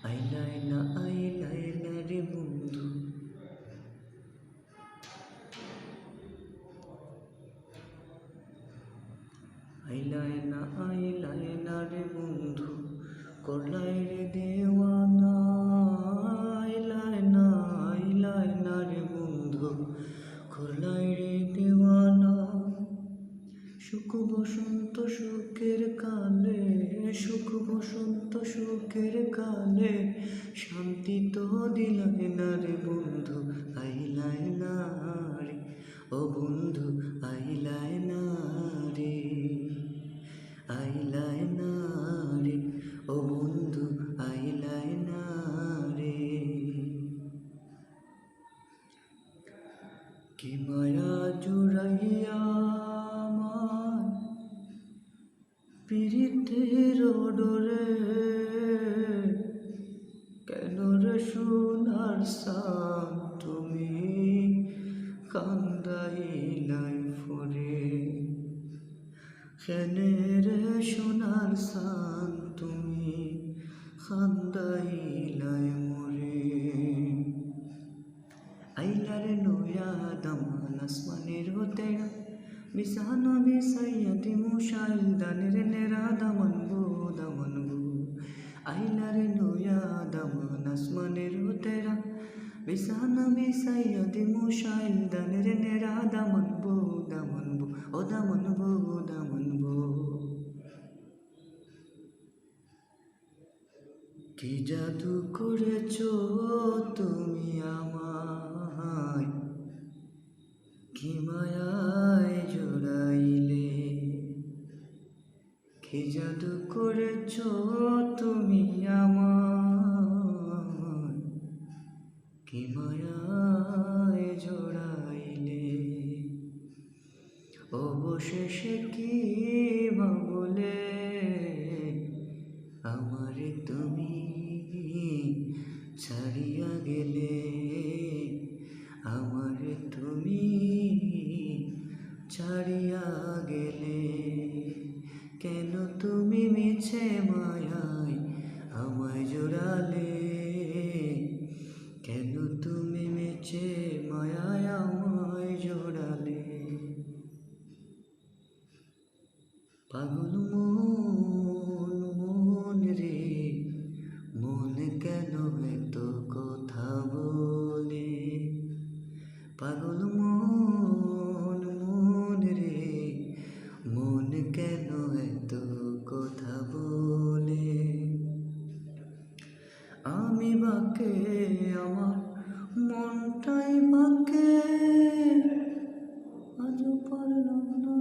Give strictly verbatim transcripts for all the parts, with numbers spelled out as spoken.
আইলায় না, আইলায় না রে বন্ধু। আইলায় না, আইলায় না রে বন্ধু, করলায় রে দেওয়ানা। আইলায় না, আইলায় না রে বন্ধু, করলায় রে দেওয়ানা। সুখ বসন্ত সুখের কালে, সুখ বসন্ত সুখের কালে, শান্তি তো দিলায় না রে বন্ধু, আইলায় না রে। ও বন্ধু, আইলায় না রে, আইলায় না রে। ও বন্ধু, আইলায় না রে। কি মায়া জুড়াইয়া আমার পিরিতের ডরে, কেন রে সোনার চান তুমি কান্দাইলায় পরে? কেনে রে সোনার চান তুমি কান্দাইলায় মরে? আইলা রে নয়া দামান আসমানের তেরা, বিছানা বিছাইয়া দিমু শাইল দানের নেরা দামান বো, দামান বো। আইলা রে নয়া দামান আসমানের তেরা, বিছানা বিছাইয়া দিমু শাইল দানের নেরা দামান বো, দামান বো, ও দামান বো, দামান বো। কি জাদু করেছো তুমি আমায়, কি মায়ায় জুড়াইলে। কি জাদু করেছো তুমি আমায়, কি মায়ায় জুড়াইলে। অবশেষে কি বা বলে আমারে তুমি ছাড়িয়া গেলে, আমারে তুমি ছাড়িয়া গেলে। কেন তুমি মিছে মায়ায় আমায় জুড়ালে? কেন তুমি মিছে মায়ায় আমায় জুড়ালে? পাগল মন, মন রে, মন কেন এত কথা বলে? পাগল মন, মন রে, মন কেন এত কথা বলে? আমি বাঁকে, আমার মনটাই বাঁকে, আজও পারলাম না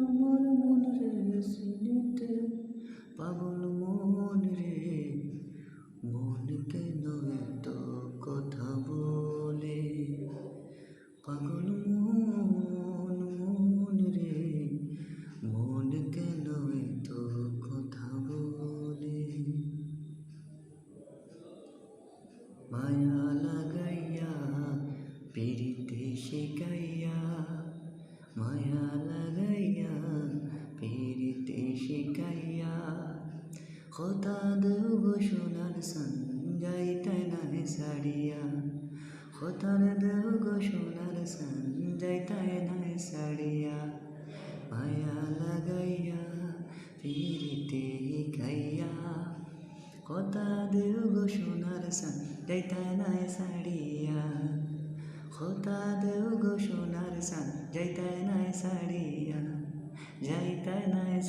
আমার মন রে চিনিতে। পাগল মন রে, মন কেন এত কথা বলে? পাগল মন, মন রে, মন কেন এত কথা বলে? মায়া লাগাইয়া পিরিতে শিখাইয়া, মায়া লাগাইয়া পিরিতে শিখাইয়া, কথা দেও গো সোনার চান, যাইতায় নায় ছাড়িয়া। কথা দেও গো সোনার চান, যাইতায় নায় ছাড়িয়া। মায়া লাগাইয়া পিরিতে শিখাইয়া, কথা দেও গো সোনার চান, যাইতায় নায় ছাড়িয়া। কথা দেও গো সোনার চান, যাইতায় নায় ছাড়িয়া। যাইতায় নায়